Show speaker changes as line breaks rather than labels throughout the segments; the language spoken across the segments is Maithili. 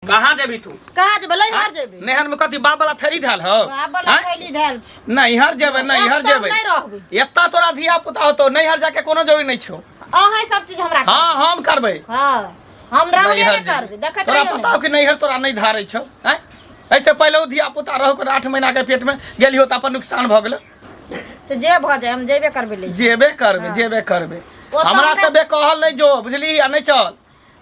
कहाँ जेबी तू?
कहाँ जेबै? नैहर जेबै।
नैहर में कथी बाप वाला थैली धैल हो?
बाप वाला
आँय?
थैली धैल छै।
नैहर जेबै, नैहर
एतऽ
जेबै।
नहि रहबै।
एतऽ तोरा धिया पुता होतो, नैहर जाके कोनो जरूरी नहि छौ।
अहाँ सब चीज हमरा
हाँ, हम करबै।
हाँ, हम रहबे
नैहर
नहि
जेबै।
करबै, देखैत
तोरा
रहियौ
पता
ने।
हो कि नैहर तोरा नहि धारै छौ? आँय? एहिसँ पहिले ओ धिया पुता रहो कर 8 महीना के पेट में गेलियो तऽ अपन नुकसान भऽ गेलो।
से जे भऽ जाय हम जेबे करबै ले।
जेबे करबै, जेबे करबै।
ओ तऽ
हमरा
हमरा
सबे कहल नहि जो, बुझली? आ नहि चल।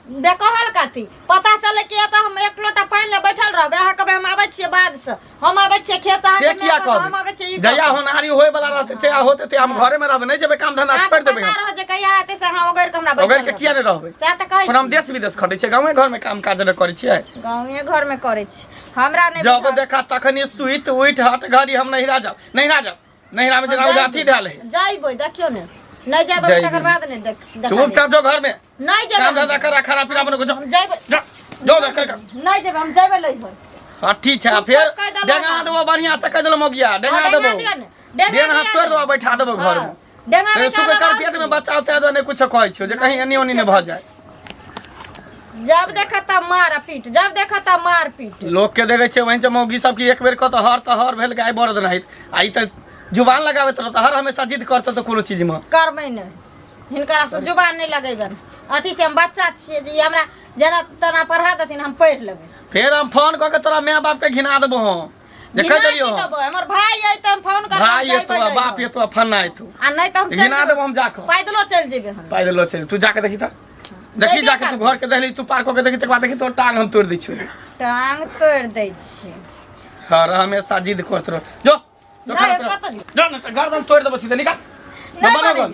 बेकहल कथी पता चले कि एतऽ हम एक लोटा पानि ले बैठल रहबै, अहाँ कहबै हम आबै छियै बाद से, हम आबै छियै खेत से,
से
अहाँके
किया
माय कहत, हम आबै
कहबै?
छियै ई
जहिया
कहब।
होनहारी होय वाला रहतै से होतै ते हम घरे में रहबै, नहि जेबै, काम धंधा
अहाँके
छोड़ि देबै।
पता
हम
रहत जे कहिया हेतै से अहाँ ओगरि के हमरा बैठल
ओगरि के किया नहि रहबै?
सएह तऽ कहै
कोनो हम
छी।
देश विदेश खटै छियै? गाँवे घर में काम काज नहि करै छियै?
गाँवे घर में करै छी, हमरा नहि
जब
बुझल।
देखा तखनी सुति उठि हट घड़ी हम नहिरा जाउ, नहिरा जाउ, नहिरा में जेना अथी धैल है।
जाइबै, देखियौ ने, नहि जाइबै
जइबै।
तकर बाद ने देख देखा
चुपचाप जो घर में।
नहीं जेबै
काम धंधा कर, खाना पीना बनो, जो।
हम जइबै।
जो जो जो कर कर।
नहीं जेबै, हम जइबै लइबै।
हाँ ठीक छै, फिर
कहि देलहुँ
डेंगा
हँ।
देबो, बढ़िया से कहि देलहुँ मौगिया, डेंगा
हाँ,
देबो।
डेंगा दिअ ने, डेंगा
डेंगा हाथ
दिअ
तोड़ि
ने।
देबो, बैठा देबो घर में।
हाँ, डेंगा
नहीं,
बैठा
सुबह
देबो
कर
और
पेट में
की?
बच्चा होता है तो नहीं कुछ कहै छियो जे कहीं एनी ओनी नहीं भऽ जाए।
जब देखत तब मार आ पीट, जब देखत तब मार पीट।
लोक के देखै छियै वहीं मौगी सब की एक बेर कह तऽ हर तऽ हर भेल गाय बड़द नाहित, आ ई तऽ जुबान लगाबैत रहत, हर हमेशा जिद करतौ तऽ कोनो चीज में।
करबै नहि, हिनकरा से जुबान नहि लगेबनि। अथी छै, हम बच्चा छियै जे ई हमरा जेना तेना पढ़ा देथिन हम पढ़ि लेबै।
फेर हम फोन कऽ के तोरा माय बाप के घिना देबो हम, देखै
घिना
देलियौ
की
हम।
देबो? हमर भाई अइ तऽ हम फोन करब,
भाई
जइबै
एतो आ
लइहऽ।
बाप एतो आ फन्ना एतो।
आ नहि तऽ हम चलि
घिना
जेबै।
देबो हम जाकऽ।
पैदलो चलि जेबै हम।
पैदलो चलि, तू जाके देखी तऽ, देखी
जइबे
जाके तू
करबै।
घर के दहली तू पार कऽ के देखी, तकर बाद देखी तोर टांग हम तोड़ि दै छियौ।
टांग तोड़ि दै छी।
हर हमेशा जिद करत रह, जो जो।
नहि,
खाना पीना
कतऽ जेबै?
जो ने तऽ गर्दन तोड़ि देबो सीधे, निकाल।
नहि
बनो
बनेबै।
गन।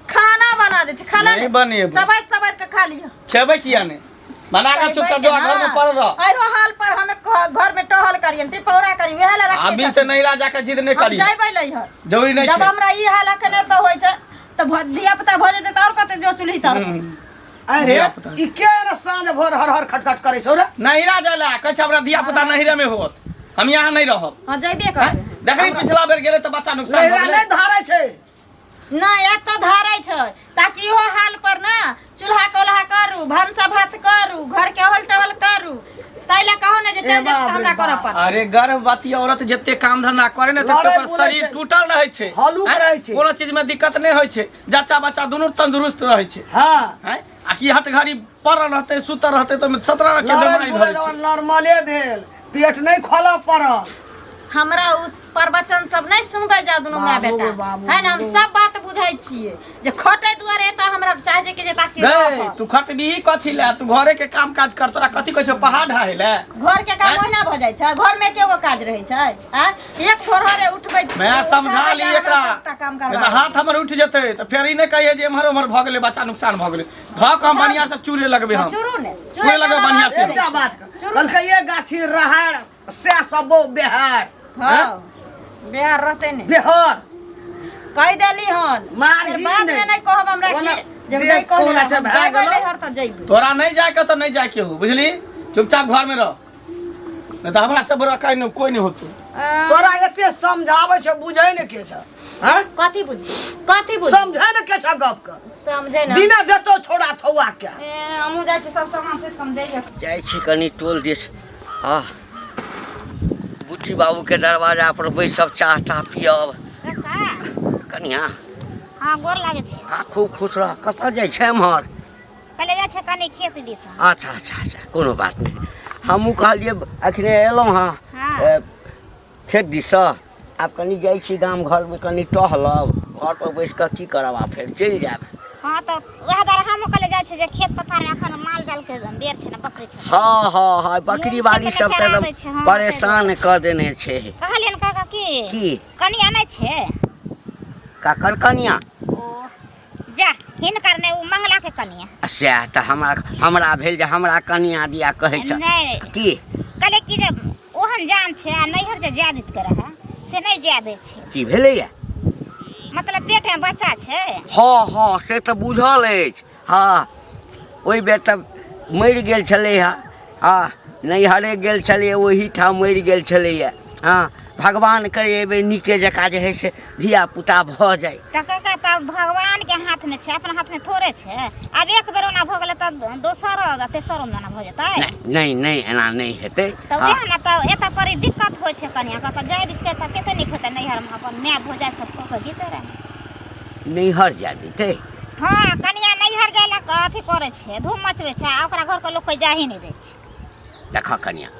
खाना बना दै छी, खाना
नहि बनेबै।
सबाइत सबाइत के खा लिअ।
खेबै किया नहि? बना कऽ चुपचाप जो आ घर में पड़ल रह।
अहो हाल पर हमे घर में टहल करियन, टिपौरा करी, वएह ला रखने
अभी से
छथिन।
नहिरा जाके जिद नहि
हम
करी,
जइबै नैहर।
जरूरी नहि
जब
छै।
हमरा ई हाल अखन एतऽ होइ छै तऽ धिया पुता भऽ जेतै तऽ आओर कते जो चूल्ही तर।
अरे
धिया-पुता।
ई के रे साँझ भोर हर हर खटखट करै छौ रे?
नहिरा जाय ला कहै छै, हमरा धिया पुता नहिरे में होत, हम यहाँ नहीं रहब।
हँ, जइबे
हैं?
करबै।
देखली पिछला बेर गेलै तऽ बच्चा नुकसान भऽ
नहिरा
गेलै।
नहि धारै छै।
नहि, एतऽ धारै छै ताकि इहो हाल पर ने चूल्हा कोल्हा करू, भनसा भात करू, घर के अहल टहल करू, ताहि लए कहो ने जे चलि
ए
जायब तऽ
बाप रे
हमरा करऽ
बाप।
पड़त।
अरे गर्भवती औरत जते काम धंधा करे ने तते
लड़ै
ओकर
बुलै
शरीर
छै।
टूटल रहै छै,
हल्लुक
हैं?
रहै छै।
कोनो चीज में दिक्कत नहि होइ छै, जच्चा बच्चा दुनू तंदुरुस्त रहै छै।
हाँ।
हैं? आ की हट घड़ी पड़ल रहतै, सुतल रहतै तऽ 17 रंग के
लड़ै
बीमारी
बुलै
धरै छै।
नॉर्मले भेल, पेट नहि खोलऽ पड़ल।
हमरा उस प्रवचन सब नहि सुनबै जाउ दुनू माय
बाबू
बेटा।
बाबू।
है ने, हम सब बात बुझै छियै जे खटै दुआरे एतऽ हमरा चाहे छै कि जे ताकि
गै
रहब।
तू खटबीही कथी ले? तू घरे के काम काज कर, तोरा कथी कहै छौ पहाड़ ढाहे ले?
घर के काम ओहिना भऽ जाइ छै, घर में एकेगो काज रहै छै? आँय, एक छोरहरे उठबै,
मैं समझा ली
उठाबै
एकरा,
सबटा काम
नहि तऽ
करबा।
हाथ हमर उठि जेतै तऽ फेर ई नहि कहियै जे एम्हर ओम्हर भऽ गेलै, बच्चा नुकसान भऽ गेलै। धऽ कऽ हम बढ़िआँ से चूरे लगबै हम।
चूरू ने
चूरे लगबै बढ़िआँ से।
एकटा बात कहलकै, ये गाछी रहाड़ से सबो बिहार।
हाँ, बिहार रहतै ने।
बिहार
कहि देली हन,
मार
फेर
ही
बाद में
नहि।
नहि कहब हमरा
ओना
कि जब
देह
नहि कहने
कोना छै,
रहब,
भए
जइबै
गेलौ।
नैहर तऽ जइबै।
तोरा नहि जाके तऽ नहि जाके हो, बुझली? चुपचाप घर में रह, नहि तऽ हमरा से बुरा काई नहि कोई नहि होतौ।
तोरा एते समझाबै छै, बुझै ने के छै? हैं?
कथी बुझी, कथी बुझी?
समझै ने के छै गप के?
समझै ने।
दिना देतो छोड़ा थौआ के।
ए, हमहूँ जाइ छी, सब सामान से कम जाइए।
जाइ छी कनि टोल दिस आ बुच्ची बाबूके दरवाजा पर बैसब, चाह ताह पियब।
काका।
कनिया।
हँ, गोर लागै छी।
आ खूब खुश रह। कतऽ जाइ छै एम्हर?
पहिले जाइ छै कनि खेत दिस।
अच्छा अच्छा अच्छा, कोनो बात नहि। हमहूँ कहलियै अखने एलहुँ हँ।
हाँ।
खेत दिससँ आब कनि जाइ छी गाम घरमे कनि टहलब, घर पर बैस कऽ की करब, आ फेर चलि जायब।
हँ, तऽ वएह दुआरे हमहूँ कहले जाइ छी जे खेत पथारमे एखन माल जाल के बेर छै ने, बकरी छै।
हँ हँ हँ, बकरी वाली
खेतमे
सब तऽ
चराबै
एकदम
छै, हँ,
परेशान कऽ देने छै।
कहलियनि काका की
की?
कनिया नहि छै?
ककर कनिया?
ओ जा, हिनकर नहि, ओ मंगला के कनिया।
आ सएह तऽ हमरा हमरा भेल जे हमरा कनिया दिया कहै छ।
नहि।
की?
कहले कि जे ओहन जान छै आ नैहर जे जाय दैत के रहै से नहि जाय दै छै।
की भेलैया?
मतलब पेट में बच्चा छै।
हँ हँ, से तऽ बुझल अछि। हँ, ओहि बेर तऽ मरि गेल छलै हँ। हँ, नैहरे गेल छलैए, ओहीठाम मरि गेल छलैए। हँ, भगवान करे एहि नीके जकाँ जे हइ से धियापुता भऽ जाइ।
तऽ काका तऽ भगवान के हाथ में छै, अपना हाथ में थोड़े छै। आब एक बेर ओना भऽ गेलै तऽ दोसर आ तेसरो में ओना भऽ जेतै।
नहि नहि नहि, एना नहि हेतै।
तऽ
हँ
वएह ने, तऽ एतऽ पर ई दिक्कत होइ छै कनियाँ के, तऽ जाय दितै तऽ कते नीक होतै, नैहर में अपन माय भौजाइ सब कऽ के दितै रहै।
नैहर जाय देतै?
हँ, कनियाँ नैहर जाय लए अथी करै छै, धूम मचबै छै, आ ओकरा घरके लोकके जाही नहि दै छै।
देखऽ कनियाँ,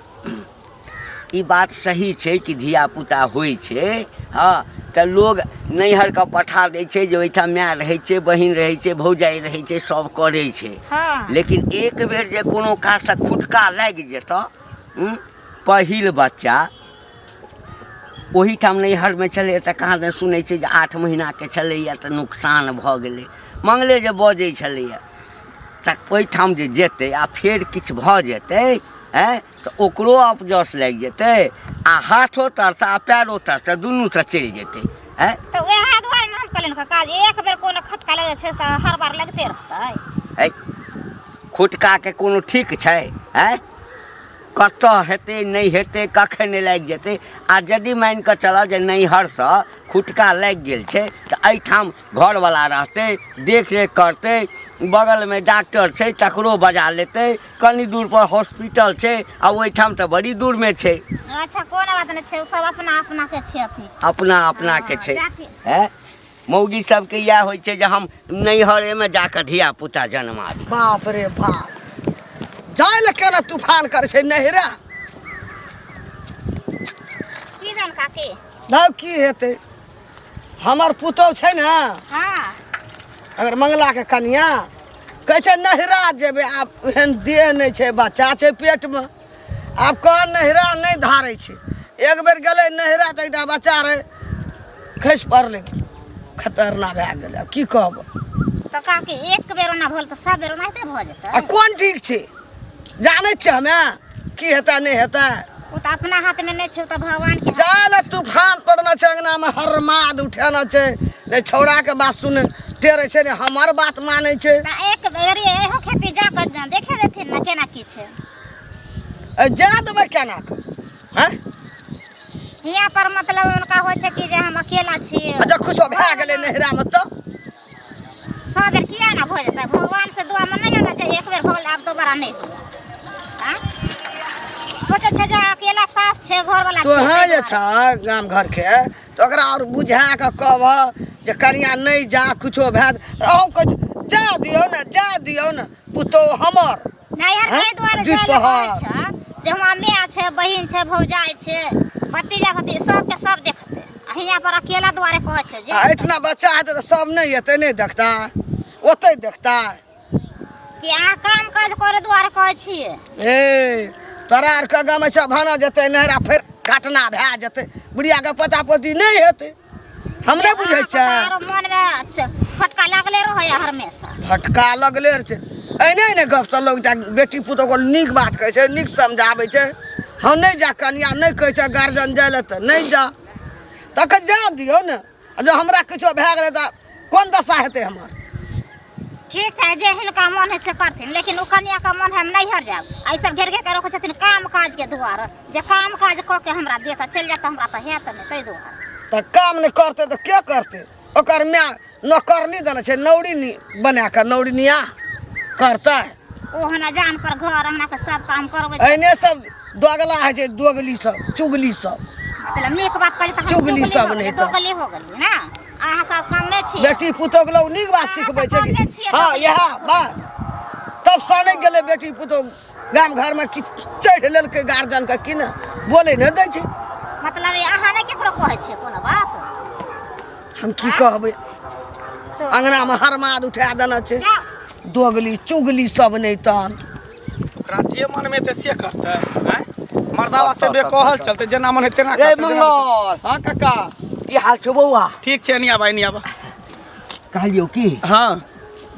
ई बात सही छै कि धियापुता होइ छै, हँ, तऽ लोग नैहरके पठा दै छै जे ओहिठाम माय रहै छै, बहिन रहै छै, भौजाइ रहै छै, सब करै छै।
हँ।
लेकिन एक बेर जे कोनो काजसँ खुटका लागि जेतऽ, पहिल बच्चा ओहिठाम नैहरमे छलै तऽ कहाँ दन सुनै छै जे 8 महीनाके छलैए तऽ नुकसान भऽ गेलै, मंगले जे बजै छलैए, तऽ ओहिठाम जे जेतै आ फेर किछु भऽ जेतै, आँय, तऽ ओकरो अपजस लागि जेतै आ हाथो तरसँ आ पैरो तरसँ दुनूसँ चलि जेतै। आँय,
तऽ वएह दुआरे ने हम कहलियनि काका जे एक बेर कोनो खटका लगै छै तऽ हर बार लगिते रहतै।
है, खुटकाके कोनो ठीक छै? आँय, कतऽ हेतै नहि हेतै, कखन लागि जेतै? आ यदि मानि कऽ चलऽ जे नैहरसँ खुटका लागि गेल छै तऽ एहिठाम घरवला रहतै, देखरेख करतै, बगलमे डॉक्टर छै तकरो बजा लेतै, कनि दूरपर हॉस्पिटल छै आ ओहिठाम तऽ बड़ी दूरमे छै।
अच्छा, कोनो बात नहि छै, ओ सब अपना अपना के छै अथी।
अपना अपनाके
हँ,
छै।
जाति।
हैं, मौगी सबके इएह होइ छै जे हम नैहरेमे जाकऽ धियापुता जनमाबी।
बाप रे बाप, जाय लए केना तूफान करै छै नैहरा।
की जान काकी?
लाउ की हेतै, हमर पुतहु छै ने,
हँ,
अगर मंगलाके कनिया कहै छै नैहरा जेबै, आब एहन देह नहि छै, बच्चा छै पेटमे, आब कह नैहरा नहि धारै छै। एक बेर गेलै नैहरा तऽ एकटा बच्चा रहै, खसि पड़लै, खतरनाक भए गेलै। आब की कहब?
तऽ काकी एक बेर ओना भऽ गेल तऽ सब बेर ओनाहिते भऽ जेतै?
आ कोन ठीक छै, जानै छियै हमे की हेतै नहि हेतै।
ओ तऽ अपना हाथमे नहि छै, ओ तऽ भगवान के हाथ।
जाल तूफान पड़ना छै, अंगनामे हरमाद उठेना छै, नहि छौड़ाके बात सुनै टेरै छै, नहि हमर बात मानै छै।
तऽ एक बेर इहो खेती जा कऽ देखे देथिन ने केना की छै।
जा देबै केना कऽ? हँ,
हियाँ पर मतलब हुनका होइ छै कि जे हम अकेला छी।
अच्छा, खुशो भए गेलै नैहरामे तऽ
सब बेर किया ना भऽ जेतै? भगवान से दुआ में नहि ने जे एक बेर भऽ गेल आब दोबारा नहि हुए। आँय? सोचै छै जे अकेला सास छै, घरवाला छै,
तोहें
ताहि
जे
दुआरे।
छह गाम घरके तऽ ओकरा आओर बुझा कऽ कहबह जे कनिया नहि जा, कुछो भए अहूँ कहै छी, जा दियौ ने, जा दियौ ने, पुतोहु हमर।
नैहर
हँ?
ताहि दुआरे जाइ लए
दुपहर।
कहै छै जे हुआँ माय छै, बहिन छै, भौजाइ छै, भतीजा भतीजी सबके सब देखतै, आ हियाँ पर अकेला दुआरे कहै छै जे
आ एहिठिना बच्चा हेतै तऽ सब नहि एतै, नहि देखतै, ओतै देखतै।
कि अहाँ काम काज करे दुआरे कहै छियै?
ए तोरा आरके गाममे छै, भाना जेतै नहरा फेर घटना भए जेतै, बुढ़ियाके पोता पोती नहि हेतै, हम नहि बुझै
अहाँके
छियै।
तऽ आरो मोनमे फटका लागले रहैया हमेशा।
फटका लगले रहै छै। एहने एहने गपसँ लोक जा बेटी पुतोहके नीक बात कहै छै, नीक समझाबै छै। हम नहि जा कनिया, नहि कहै छै गार्जियन जाइ लए तऽ नहि जा, तखन जा दियौ ने। आ जँ हमरा किछो भए गेलै तऽ कोन दशा हेतै हमर?
ठीक छै, जे हिनका मन है से करथिन, लेकिन ओ कनियाके मन है हम नैहर जायब, आ ई सब घेर घेर के रखै छथिन काम काज के दुआरे, जे काम काज कऽ के हमरा देत आ चलि जायत तऽ हमरा तऽ हैत नहि, ताहि दुआरे।
तऽ काम नहि करतै तऽ के करतै? ओकर माय नौकरनी देने छै, नौरी बना कऽ नौरनिया करतै।
ओ हना जान पर घर अंगना के सब काम करबै छै।
एहने सब दोगला होइ छै, दोगली सब, चुगली सब।
मतलब नीक बात करी तऽ हम
चुगली
चुगली
सब
हो
नहि
गेली,
तऽ।
दोगली हो गेली ना? अहाँ सब कमे छी।
बेटी पुतोहके लोग नीक बात
अहाँ
सिखबै
सब
छै कि
कमे छियै,
हँ,
दोगली।
इएह बात तब सनकि गेलै बेटी पुतोह गाम घरमे कि चढ़ि लेलकै गार्जियनके कि ने बोलै नहि दै छै।
मतलब अहाँ नहि केकरो कहै छियै कोनो बात?
हम की कहबै,
तऽ
अंगनामे हरमाद उठा देने छै।
जाउ।
दोगली चुगली सब नहि तहन।
ओकरा जे मनमे हेतै से करतै। आँय मर्दावा से बे कहल चलतै, जेना मन हेतै तेना
रे
करतै, जेना मन
मंगल।
हेतै। हँ काका।
की हाल छौ बौआ?
ठीक छै, एनी आबा, एनी आबा।
कहलियौ की?
हँ।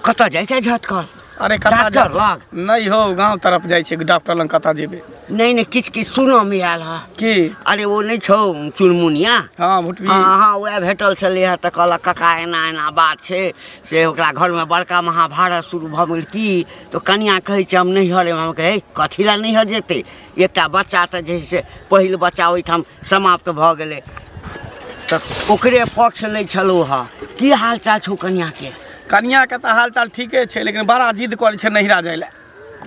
कतऽ जाइ छै झटकल?
अरे कता
डॉक्टर लग?
नहि हो, गाँव तरफ जाइ छै, डॉक्टर लग कतऽ जेबै?
नहि नहि, किछु किछु सुनऽमे आयल हँ।
की?
अरे ओ नहि छौ चुनमुनिया?
हँ, भुटबी।
हँ हँ, उएह भेटल छलै हँ तऽ कहलक काका एना एना बात छै, से ओकरा घरमे बड़का महाभारत शुरू भऽ गेल। की तऽ कनिआँ कहै छै हम नैहर एबै। हम कहै कथी लए नैहर जेतै? एकटा बच्चा तऽ जे छै से पहिल बच्चा ओहिठाम समाप्त भऽ गेलै, तऽ ओकरे पक्ष लै छलहुँ हँ। की हाल चाल छौ कनिआँके?
कनिआँके तऽ हालचाल ठीके छै, लेकिन बड़ा जिद करै छै नैहरा जाइ लए।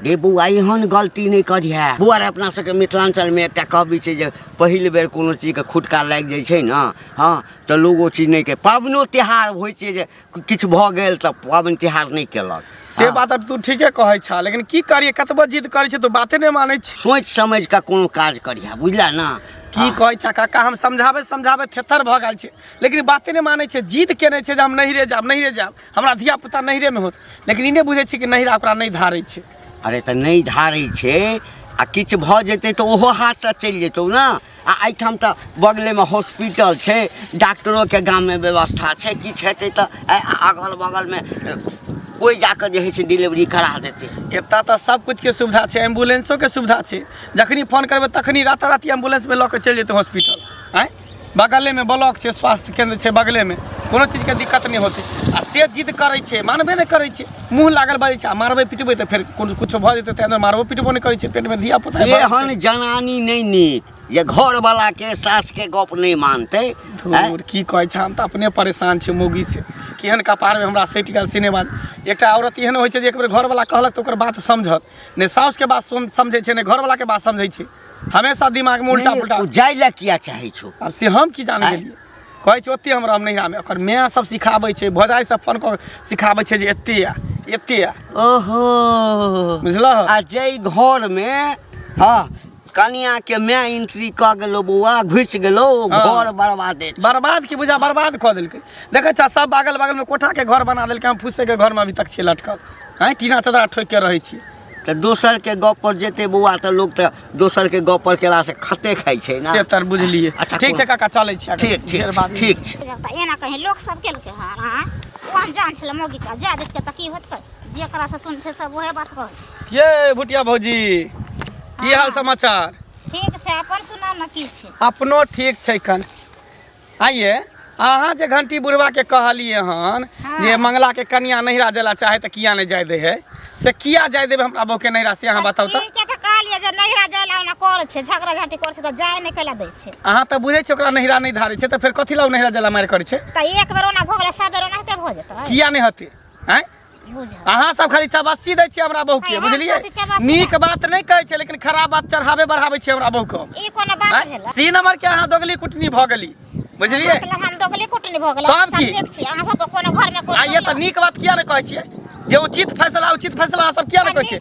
रे बौआ, एहन गलती नहि करिहे बौआ रे। अपना सबके मिथिलाञ्चलमे एकटा कहबी छै जे पहिल बेर कोनो चीजके खुटका लागि जाइ छै ने, हँ, तऽ लोग ओ चीज नहि के पाबनो तिहार होइ छै जे किछु भऽ गेल तऽ पाबनि तिहार नहि केलक।
से बात तू ठीके कहै छह, लेकिन की करियै, कतबो जिद करै छै तऽ बाते नहि मानै छै।
सोचि समझि कऽ कोनो काज करिहे, बुझलह ने?
की कहै छह काका, हम समझाबै समझाबै थेथर भऽ गेल छै, लेकिन बाते नहि मानै छै। जिद केने छै जे हम नैहरे जायब, नैहरे जायब, हमरा धिया पुता नैहरेमे होत, लेकिन ई नहि बुझै छै कि नैहरा ओकरा नहि धारै छै।
अरे तऽ नहि धारै छै आ किछु भऽ जेतै तऽ ओहो हाथसँ चलि जेतौ ने। आ एहिठाम तऽ बगलेमे हॉस्पिटल छै, डॉक्टरोके गाममे व्यवस्था छै। किछु हेतै तऽ अगल बगलमे कोइ जाकऽ जे होइ छै डिलीवरी करा देतै।
एतऽ तऽ सब किछुके सुविधा छै, एम्बुलेंसोके सुविधा छै, जखनी फोन करबै तखनी राताराती एम्बुलेंसमे लऽ कऽ चलि जेतै हॉस्पिटल। आँय, बगलेमे ब्लॉक छै, स्वास्थ्य केन्द्र छै बगलेमे, कोनो चीजके दिक्कत नहि होतै। आ से जिद करै छै, मानबे नहि करै छै, मुँह लागल बाजै छै। आ मारबै पिटबै तऽ फेर कोनो किछो भऽ जेतै, ताहि दुआरे मारबो पिटबो नहि करै छै। पेटमे धिया पुता।
एहन जनानी नहि नीक जे घरवलाके सासके गप नहि मानतै।
धूर, की कहै छै, हम तऽ अपने परेशान छी मौगीसँ। केहन कपारमे हमरा सटि गेल से नहि बात। एकटा औरत एहन होइ छै जे एक बेर घरवला कहलक तऽ ओकर बात समझत नहि, साउसके बात समझै छै नहि, घरवलाके बात समझै छै, हमेशा दिमागमे उल्टा पुल्टा।
ओ जाइ लए किया चाहै छौ?
आब से हम की जाने गेलियै। कहै छै ओते हम रहब नैहरामे। ओकर माय सब सिखाबै छै, भौजाइ सब फोन कऽ सिखाबै छै जे एते आ एते आ।
ओहो,
बुझलह?
आ जाहि घरमे हँ कनियाके माय एंट्री कऽ गेलो बौआ, घुसि गेलो ओ घर बर्बादे छै।
बर्बाद की बुझा, बर्बाद कऽ देलकै। देखै छह, सब अगल बगलमे कोठाके घर बना देलकै, हम फूसेके घरमे अभी तक छियै लटकल। आँय, टीना चदरा ठोकि के रहै छियै।
तऽ दोसरके गप पर जेतै बौआ तऽ लोक तऽ दोसरके गप पर केलासँ खते खाइ छै ने।
से तऽ बुझलियै।
अच्छा,
ठीक छै काका, चलै छी।
ठीक ठीक ठीक छै।
एना कहीं लोक सब केलकै हँ? हँ, ओ अनजान छलै मौगीके, जा देखते तऽ की होतै? जेकरा से सुन छै सब उहे बात कहै छै।
ये भुटिया भौजी, की हाल समाचार?
ठीक छै, अपन सुनाउ ने, की छै?
अपनो ठीक छै। कन आइये अहाँ जे घंटी बुढ़वा के कहलियै हन जे मंगला के कनिया नैहरा देला चाहे तऽ किया नहि जाय दै है, से किया जाय देबै हमरा बहू के नैहरा, से अहाँ बताउ तऽ।
ठीक है, तऽ कहलियै जे नैहरा जाय ला ओना करै छै, झगड़ा झाँटी करै छै तऽ जाय नहि कैला दै छै।
अहाँ तऽ बुझै छियै ओकरा नैहरा नहि धारै छै, तऽ फेर कथी लए ओ नैहरा जाय ला मारि करै छै?
तऽ एक बेर ओना भऽ गेलै, सब बेर ओनाहिते भऽ जेतै?
किया नहि हेतै? आँय, अहाँ सब खाली चबासी दै छियै हमरा बहू के, बुझलियै? नीक बात नहि कहै छै, लेकिन खराब बात चढ़ाबै बढ़ाबै छियै हमरा बहू के।
ई कोनो बात भेलै?
सी नंबर के अहाँ दोगली कुटनी भऽ गेली, बुझलियै?
मतलब हम दोगली कुटनी भऽ गेलै?
तब की?
ठीक छी, अहाँ सब कोनो घर में कोनो
आइए तऽ नीक बात किया नहि कहै छियै जे उचित फैसला, उचित फैसला अहाँ सब किया नहि कहै छियै?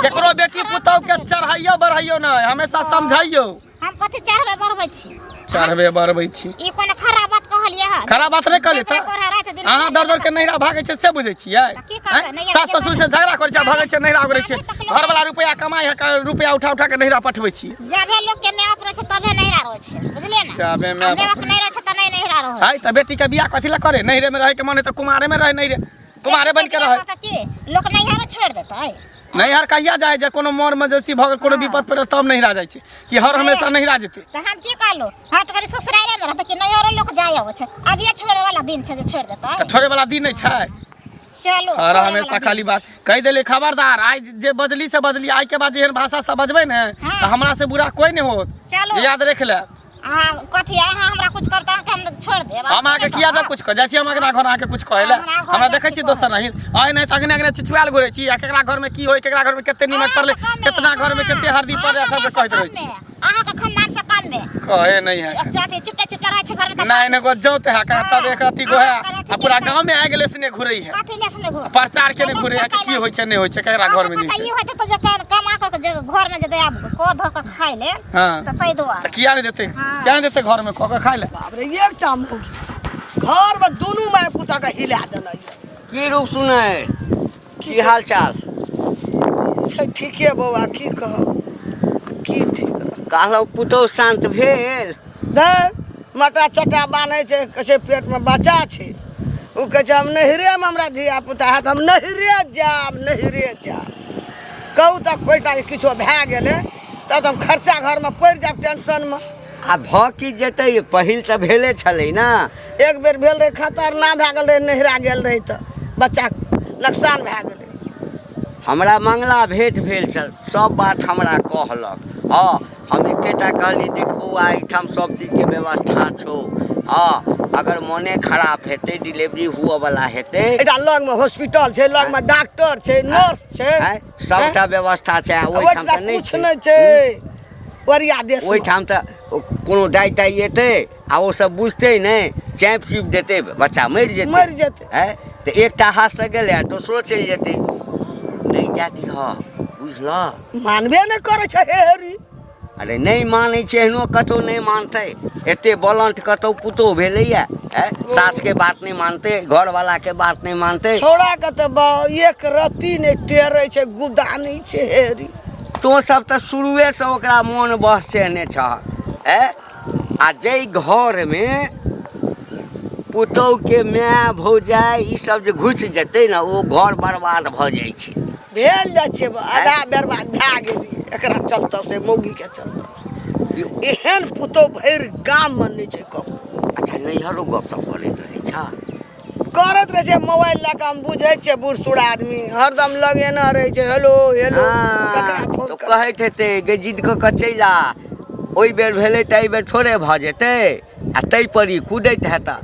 केकरो बेटी पुतहु के चढ़ाइयो बढ़ाइयो नहि, हमेशा समझाइयो।
हम कथी चढ़बै बढ़बै छी?
चढ़बे बढ़बै छी।
ई कोनो खराब बात कहलियै हँ?
खराब बात नहि कहलियै। तऽ अहाँ दर दर के नैहरा भागै छै से बुझै छियै? सास ससुर से झगड़ा करै छै, भागै छै नैहरा, उगरै छै। घरवाला रुपया कमाइ है, रुपया उठा उठा के नैहरा पठबै छियै।
जबे लोक के माय बाप रहै छै तबे नैहरा रहै छै, बुझलियै ने?
जबे माय
बाप नहि रहै छै तऽ नहि नैहरा रहै।
है तऽ बेटी के बियाह कथी लए करे? नैहरे में रहै के मन है तऽ कुमारे में रहै, नैहरे कुमारे बनि के रहै।
लोक नैहरा छोड़ि देतै?
नैहर कहिया जाइ जे कोनो मोर मजेसी भऽ गेल, कोनो विपद पड़ल तब नैहरा जाइ छै, कि हर हमेशा नैहरा जेतै?
तऽ हम की कहलहुँ, हट करी ससुराले मे रहतै कि नैहरो लोक जाइ अबै छै? अभिये छोड़े वाला दिन छै जे छोड़ि देतै?
तऽ छोड़े वाला दिन नहि छै।
चलू।
हर हमेशा खाली बात कहि देली। खबरदार, आइ जे बजली से बजली, आइ के बाद एहन भाषा से बजबै ने तऽ हमरा से बुरा कोइ नहि होत।
चलू,
याद रख ले।
अहाँ कथी, अहाँ हमरा कुछ करता अहाँके हम छोड़ देब?
हम अहाँके किया जब कुछ कह जाइ छी? हम अगना घर अहाँके कुछ कहै लए? हमरा देखै छी दोसर नहीं आइ नहि तऽ अगने अगने चुचुआल घुरै छी, आ केकरा घरमे की होइ, केकरा घरमे कते नीमक पड़लै, केतना घरमे कते हरदी पड़लै, सबके कहैत रहै छी।
अहाँके खानदान से कम में
कहे नहीं है।
जाति चुपे चुपे रहै छै घर में।
नहीं नहीं, गो जौते है कहाँ तब एक रत्ती गो है आ पूरा गांव में आ गेले से नहीं घुरै है।
कथी ले से नहीं घुरै?
प्रचार के नहीं घुरै है कि की होइ छै नहि होइ छै केकरा घर में नहि
ई
छै।
होते तऽ जे कमा कऽ जे घर में जे आब कऽ धऽ कऽ खाइ ले।
हाँ,
तऽ ताहि दुआरे
तऽ किया नहि देतै? किया नहि देतै घर में कऽ कऽ खाइ ले?
बाप रे, एकटा मौगी घरमे दुनू माय पुताके हिला देने यऽ।
की रूप सुनै, की हाल चाल
छै? ठीके बौआ, की कहब, की ठीक रहत?
कहलहुँ पुतहु शान्त भेल?
नहि, मटा चटा बान्है छै, कहै छै पेटमे बच्चा छै। ओ कहै छै हम नैहरेमे हमरा धियापुता हैत, हम नैहरे जायब, नैहरे जायब। कहू तऽ कोइटा किछो भए गेलै तब तऽ हम खर्चा घरमे पड़ि जायब टेंशनमे।
आ भऽ की जेतै? पहिल तऽ भेले छलै ने।
एक बेर भेल रहै, खतरनाक भए गेल रहै, नैहरा गेल रहै तऽ बच्चा नोकसान भए गेलै।
हमरा मंगला भेंट भेल छल, सब बात हमरा कहलक। हँ, हम एकेटा कहली, देख बौआ, एहिठाम सब चीजके व्यवस्था छौ। हँ, अगर मोने खराब हेतै, डिलीवरी हुअवला हेतै,
एकटा लगमे हॉस्पिटल छै, लगमे डॉक्टर छै, नर्स छै,
सबटा व्यवस्था छै। आ ओहिठाम तऽ नहि
किछु नहि छै ओरिया देश।
ओहिठाम तऽ कोनो दाइ ताइ एतै आ ओ सब बुझतै नहि, चाँपि चुपि देतै, बच्चा मरि जेतै,
मरि जेतै।
आँय, तऽ एकटा हाथसँ गेलै आ दोसरो चलि जेतै। नहि जाय दिहऽ, बुझलह?
मानबे नहि करै छै हेरी।
अरे नहि मानै छै, एहनो कतहु नहि मानतै। एते बलंट कतहु पुतोहु भेलैया? आँय, सासके बात नहि मानतै, घरवालाके बात नहि मानतै।
छौड़ाके तऽ एक रत्ती नहि टेरै छै, गुदा नहि छै हेरी।
तोँ सब तऽ शुरुएसँ ओकरा मोन बहसेने छह। आँय, आ जाहि घरमे पुतोहुके माय भौजाइ ई सब जे घुसि जेतै ने, ओ घर बर्बाद भऽ जाइ छै।
भेल जाइ छै, आधा बर्बाद भए गेलियै एकरा चलते से, मौगीके चलते। एहन पुतोहु भरि गाममे नहि छै कहू।
अच्छा, नैहरो गप तप करैत रहै छ?
करैत रहै छै मोबाइल लए कऽ। हम बुझै छियै, बूढ़ सूढ़ आदमी हरदम लगेने रहै छै, हेलो हेलो, ककरा फोन
तऽ कहैत हेतै गे, जिद कऽ कऽ चलि आ, ओहि बेर भेलै तऽ एहि बेर थोड़े भऽ जेतै। आ ताहि पर ई कुदैत हेतऽ।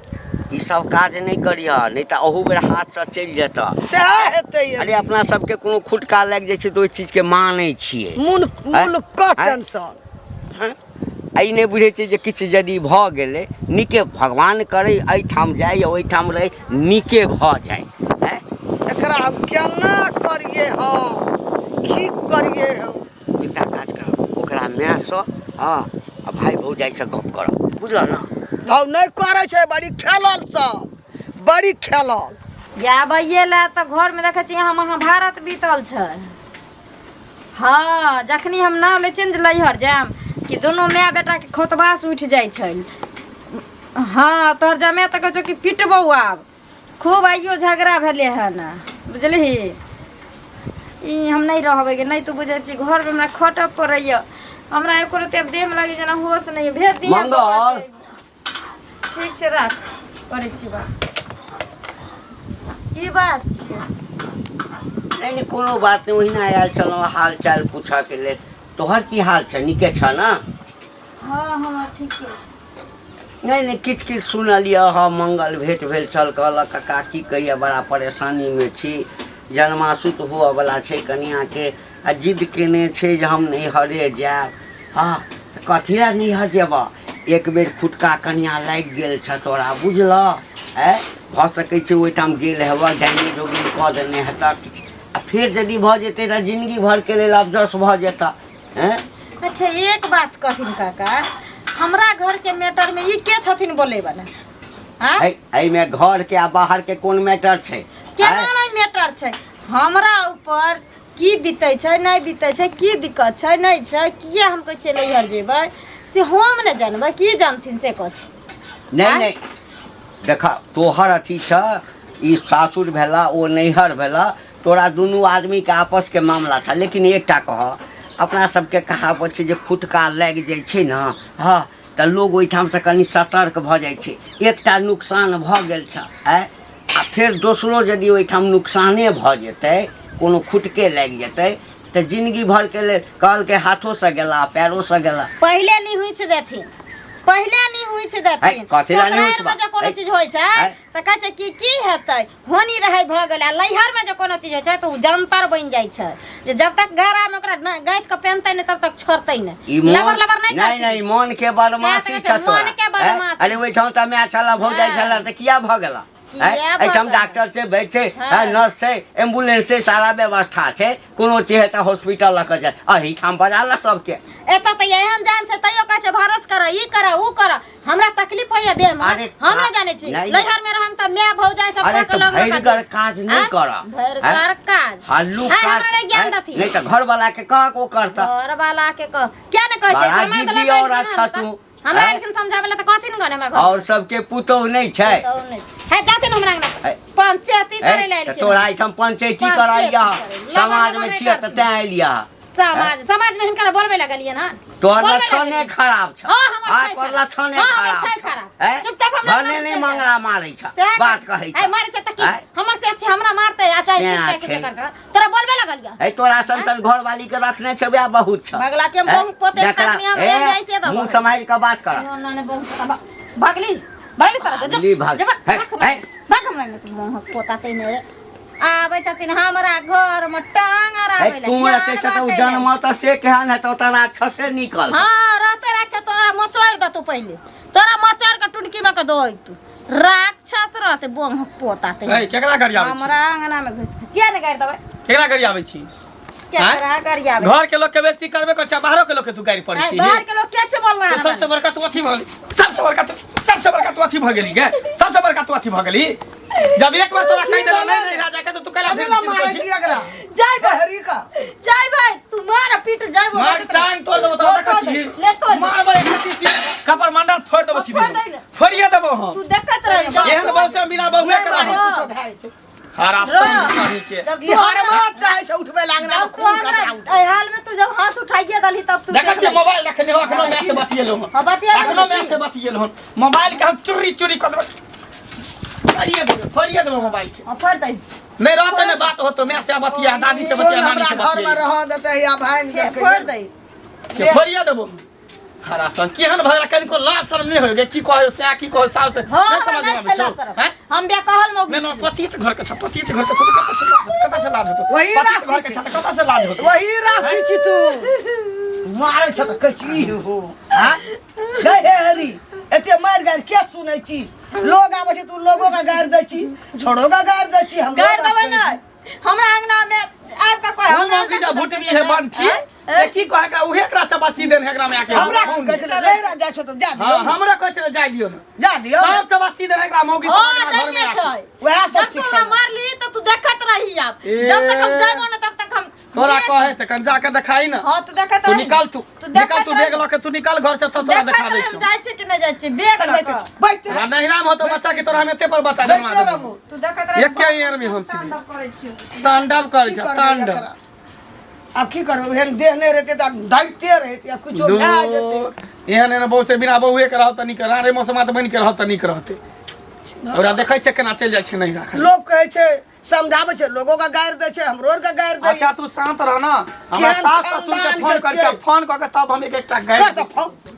ई सब काज नहि करिह, नहि तऽ अहू बेर हाथसँ चलि जेतऽ।
सएह हेतै।
अरे, अपना सबके कोनो खुटका लागि जाइ छै तऽ ओहि चीजके मानै छियै।
मुन मुन कऽ टेंशन।
आ ई नहि बुझै छियै जे किछु यदि भऽ गेलै, नीके भगवान करै, एहिठाम जाइ या ओहिठाम रहै, नीके भऽ जाइ। आँय,
एकरा हम केना करियै, हम की करियै हम?
एकटा काज करब, ओकरा मायसँ, हँ, आ भाय भौजाइसँ गप करब, बुझलह ने?
धौ, नहि करै छै, बड़ी खेलल सब, बड़ी खेलल।
आबैये लए तऽ घरमे देखै छी अहाँ महाभारत बीतल छै। हँ, जखनी हम नाम लै छियै ने जे लैहर जायब, कि दुनू माय बेटाके खोतबास उठि जाइ छै। हँ, तोहर जमाए तऽ कहै छौ कि पिटबौ आब खूब। आइयो झगड़ा भेलै हन, बुझलिही? ई हम नहि रहबै गे, नहि तू बुझै छी, घरमे हमरा खटऽ पड़ैया। हमरा एको रत्ती आब देहमे लागै जेना होश नहि यऽ। भेज दिहे।
मंगल।
ठीक छै, राख, करै छी बात। की बात छियै?
नहि नहि, कोनो बात नहि, ओहिना आयल छलहुँ हाल चाल पूछऽके लेल। तोहर की हाल छै? नीके छ ने?
हँ, हमर ठीके छै।
नहि नहि, किछु किछु सुनलियै। हँ, मंगल भेँट भेल छल, कहलक काका की कहिए, बड़ा परेशानीमे छी, जन्मासुत हुअवला छै कनिआँके आ जिद केने छै जे हम नैहरे जायब। हँ, तऽ कथी लए नैहर जेबह? एक बेर खुटका कनिआँ लागि गेल छह तोरा, बुझलह? आँय, भऽ सकै छै ओहिठाम गेल हेबह, डाइनी जोगिन कऽ देने हेतह किछु, आ फेर यदि भऽ जेतै तऽ जिनगी भरिके लेल अफसोस भऽ जेतह। आँय।
अच्छा, एक बात कहथिन काका, हमरा घर के मैटर में ई के छथिन बोले वाला? हाँ?
एहिमे घरके आ बाहरके कोन मैटर छै?
केना नहि मैटर छै? हमरा ऊपर की बीतै छै, नहि बीतै छै, की दिक्कत छै, नहि छै, किया हम कहै छियै नैहर जेबै, से हम नहि जानबै, की जानथिन से कथी?
नहि नहि, देख, तोहर अथी छ, ई सासुर भेला, ओ नैहर भेला, तोरा दुनू आदमीके आपसके मामला छ। लेकिन एकटा कह, अपना सबके कहावत छै जे फुटका लागि जाइ छै ने, हँ, तऽ लोग ओहिठामसँ कनि सतर्क भऽ जाइ छै। एकटा नुकसान भऽ गेल छ, आँय, आ फेर दोसरो यदि ओहिठाम नुकसाने भऽ जेतै, कोनो खुटके लागि जेतै, तऽ जिनगी भरके लेल कहलकै हाथोसँ गेला पैरोसँ गेला।
पहिले निहुँछि देथिन, पहिले निहुँछि देथिन।
कथी लए
ससुरारिमे
निहुँछबा?
जे कोनो चीज होइ छै तऽ कहै छै कि की हेतै, होनी रहै, भऽ गेलै। आ नैहरमे जे कोनो चीज होइ छै तऽ ओ जंतर बनि जाइ छै जे जब तक गरामे ओकरा गाँथि कऽ पेनतै नहि तब तक छोड़तै नहि।
ई मोन
लबर लबर नहि
नहि
करथिन।
नहि, मोन के बदमाशी
सएह तऽ
छ
कहै छै,
तोरा।
मोन के बदमाशी।
अरे, ओहिठाम तऽ माय छला, भौजाइ छला, तऽ किया भऽ गेला?
किया भऽ
एहिठाम
गेला?
डॉक्टर छै, वैद्य छै, नर्स छै, एम्बुलेंस छै, सारा व्यवस्था छै। कोनो चीज हेतै हॉस्पिटल लऽ कऽ जाय, एहिठाम बजा ल सबके।
एतऽ तऽ एहन जान छै, तैयो कहै छै भरोस कर, ई कर, ऊ कर। हमरा तकलीफ होइया देह में।
अरे
हम नहि जानै छी।
नहि।
नैहर में रहम तऽ माय भौजाइ सब
अरे
कऽ के
तऽ
लग
भरिगर काज नहि करऽ।
भरिगर काज।
हल्लुक
आँय,
काज
हमरा नहि ज्ञान
आँय?
देथिन।
नहि तऽ घरवाला के कह, ओ करता।
घर वाला के कह, किया ने कहै छै
बड़ा
सामान तऽ
जिद्दी
लऽ कऽ
औरत
आबि
छ
जेना
तू।
हमरा
आँय?
एलखिन समझाबै लए तऽ कहथिन गने हमरा घर
और सबके पुतोह नहि छै
तऽ नहि छै हे जाथिन हमरा अंगना से
हे।
पंचायती करे लए
ए, तऽ
एलखिन
तोरा एहिठाम पंचायती
पंचायती
कराइया
करै लए।
समाजमे
लबा
छियै
लबा
तऽ तैं एलिया
समाज समाज में हिनकर बोलबे लगलियन हन
तोहर
बोलबे
लक्षणे
लगलियन।
खराब छ
हाँ, हमर
हाँ,
छै
तोहर
खराब।
लक्षणे
हाँ, हमर
खराब
छै
छ
खराब।
हैं?
चुपचाप हमरा
भने
लग
नहि
चलि
मंगला मारै छ
सएह
बात कहै
है
छ
मारै छै तऽ की
आँय?
हमर से अच्छे हमरा मारतै आ चाहे
सएह
की
छै।
करतै तोरा बोलबे लगलिया
है तोरा सन सन घरवाली के रखने छै वएह बहुत छ
भगला के
हैं?
मुँह पोते
जकरा-
तकनी हम
ए,
आबि जाइ से दबो।
मुँह सम्हारि कऽ बात कर
ना ना बहुत भगली भगली सारा जब
भगली, भाग।
जब
है,
भाग
है।
भाग हमरा एने से मुँह पोता ते ने आबै छथिन हमरा घर में टांग
है
अराबै लए
तू
ज्ञान
एते छ तऽ ओ
बाँटै लए।
जन्म तऽ से केहन हेतौ तऽ राक्षसे निकल
हाँ रहते राक्षस तोरा मचोड़ देतौ पहिले तोरा मचोड़ के टुनकी में के दो तू राक्षस रहते बोंग पोता ते
ए केकरा गरियाबै छी
हमरा अंगना में घुस के किया ने गारि देबै
केकरा गरियाबै छी
केकरा गरियाबै
घर के लोग के बेइज्जती करबे करै छै बाहरो के लोग के तू गारि पड़ै
आइ
छी
बाहर के लोग के छै बोलना
तो सबसे बड़का तू अथी भऽ गेली सबसे बड़का तू सबसे बड़का तू अथी भऽ गेली गे सबसे बड़का तू अथी भऽ गेली जब एक बार तोरा कहि देला नहीं नहीं राजा के तो तू कैला
अभी ला मारै छी एकरा
जाय बे
बहरी का
जाय भाई तू मार पीट जाय
मार टांग तोड़ देबो तोरा देखै छी
ले तोड़ दे।
मारबै एक रत्ती कपर मंडल फोड़ देबो सीधे
फोड़ दे ने।
फोड़िए देबो हम
तू देखत रही जा
एहन बहु से बिना बहुए
नहीं
के
मारी
रहब।
कुछो भए जेतै।
हरा सन के
जब
ई
तू
हर
हमरा-
बात चाहे छै उठबै लागना
जब तू
खून
हमरा
कतरा उठे
एहि हाल में तू जब हाथ उठाइए दली तब तू
देखै
देख
छियै
लही।
मोबाइल रखने हो अखनो मैं से बतियेलहुँ हन
हाँ, बतियेलहुँ
अखनो
तऽ
मैं से बतियेलहुँ हन मोबाइल के हम चोरी चोरी कऽ देबै फोड़िए देबै फोड़िए देबै मोबाइल के
हाँ, फोड़ दही
नहि रहतै ने बात होतो मैं से बतिया दादी से
चोर
बतिया नानी
हमरा
से
घर में
बतिया
रह देते या भांग देलकै
फोड़ दही
से फोड़िए देबो हरा सन केहन भऽ गेल कनिको लाज शरम नहि होय गे की कहै से की कहै साउस से
हाँ
नहि
हमरा
समझ मे
नहि
आबै
छै
छौ
लाज शरम।
हैं
हम बेकहल मौगी
नहि नहि पतित घर के छ पतित घर के छ तऽ कतऽ से लाज होतौ कतऽ से लाज होतौ
वही
पतित घर
राशि
के छ तऽ कतऽ से लाज होतौ
वही राशि छी तू मारै छ तऽ कहै छी ई हो हाँ गै हे हरी एते मारि गारि के सुनै छी लोग आबै छै तू लोगो के गारि दै छी छोड़ो के गारि दै छी हमरो
गारि देबै
गारि दै
नहि हमरा अंगना में आबि कऽ कहै
उ
हमरा
मौगी जा भुटबी है बनठी से की कहै एकरा उहे एकरा से बसी देन है एकरा में आके
छी। हमरा की कहै छलै नहीं रह जाइ छौ तऽ जा
हां
दियौ
हमरा कहै छलै जाय दियौ ने
जा दियौ
सब चबासी देन है एकरा मौगी सब
हाँ
एकरा घर में
देने
आके
छै
वएह सब
जब तू हमरा
सिखेलक।
मारली तऽ तू देखत रही आब
ए।
जब तक हम जाइबो ना तब तक हम
तोरा कहे से कन जाके देखाई ना
हाँ तू देखत
तू
रही
निकल तू
तू
निकल
देखत
तू बैग
रही।
लऽ के तू निकल घर से तब तोरा
देखत
देखा दै
रही हम
छियौ
जाइ छी कि नहि जाइ छी बैग लऽ कऽ
बैठते
आ नहिरा में होतो बच्चा के तोरा हम एते पर बच्चा जमा
बैठते
देबौ
रहू
तू देखत रही
एके ईयर में हम सीधे
तांडव करै छियौ
तांडव करै
की
छै
करबै
तांडव
एकरा? आब की करबै एहन देह नहि रहतै तऽ दाइते रहतै आ कुछो
दू
भए जेतै
एहन एहन बहु से बिना बहुए के रहत तऽ नीक रारे मौसमा तऽ बनि के रहत तऽ नीक रहतै ओकरा देखै छै केना चलि जाइ छै नहिरा खाली
लोग कहै छै समझाबै छै लोगो के गारि दै छै हमरो आर के गारि दै
अच्छा तू शांत रह ना हमरा
केहन
सास ससुर के
खानदान
फोन
के
कर छै
छै?
फोन कऽ के तब हम एक एकटा गारि
कर तऽ फोन